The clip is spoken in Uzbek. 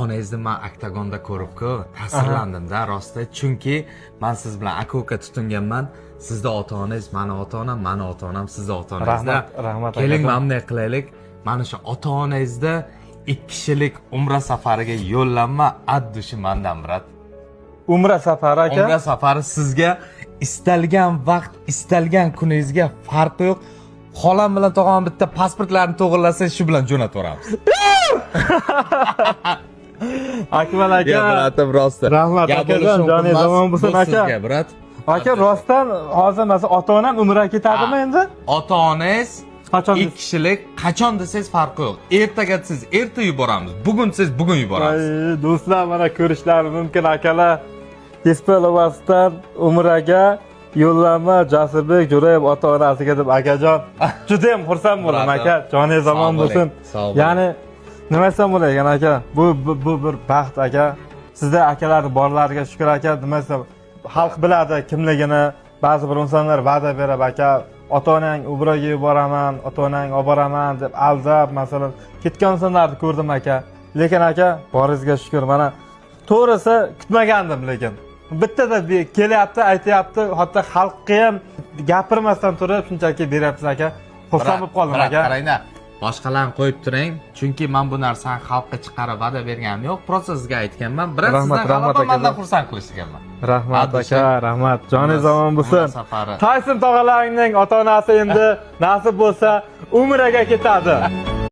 Onangizni man oktagonda ko'rib-ku, ta'sirlandim-da rosti. Chunki man siz bilan aka-uka tutinganman. Sizni ota-onangiz, mani ota-onam, mani ota-onam sizni ota-onangizda. Rahmat, rahmat Keling, akajon. mana bunday qilaylik. Mana shu ota-onangizda 2 kishilik umra safariga yo'llanma от души mandan, брат. Umra safari, aka. Umra safari sizga istalgan vaqt, istalgan kuningizga, farqi yo'q. Xolam bilan tog'am bitta pasportlarni to'g'irlasa, shu bilan jo'natib yuboramiz. Akmal aka. Ya, брат im, rosti. Rahmat, Gap akajon, bo'lishi mumkin joningiz emas. omon bo'lsin, Bu aka. sizga, брат. Aka, rostdan hozir, masalan, ota onam umraga ketadimi endi? Ota onangiz Qachon? ikki kishilik, qachon desangiz, farqi yo'q. Ertaga desangiz, erta yuboramiz. Bugun desangiz, bugun yuboramiz. Ay, do'stlar, mana ko'rishlari mumkin, akalar. Tespalovasdan umraga yo'llanma Jasurbek Jo'rayev ota onasiga deb, akajon. Juda ham xursand bo'laman, Брат im, aka. Joningiz sog' omon bo'ling, bo'lsin. sog' bo'ling. Ya'ni nima desam bo'ladi ekan, aka? Bu bir baxt, aka. Sizda akalar borlariga shukur, aka. Nima desam, xalq biladi kimligini. Ba'zi bir insonlar va'da berib, aka, ota onang umraga yuboraman, ota onang olib boraman deb aldab, masalan, ketgan insonlarni ko'rdim, aka. Lekin, aka, boringizga shukur. Mana to'g'risi kutmagandim, lekin bittada kelyapti, aytyapti, hatto xalqqa ham gapirmasdan turib shunchaki beryapsiz, aka. Xursand bo'lib qoldim, Брат, aka. Qarangda, boshqalarni qo'yib turing, chunki man bu narsani xalqqa chiqarib va'da berganim yo'q, просто sizga aytganman, брат. Rahmat, Sizdan rahmat, g'alaba, mandan akajon. xursand qilishganman. Rahmat, Adusha. aka, rahmat. Joningiz omon bo'lsin. Umra safari. Tayson tog'alaringning ota onasi endi nasib bo'lsa umraga ketadi.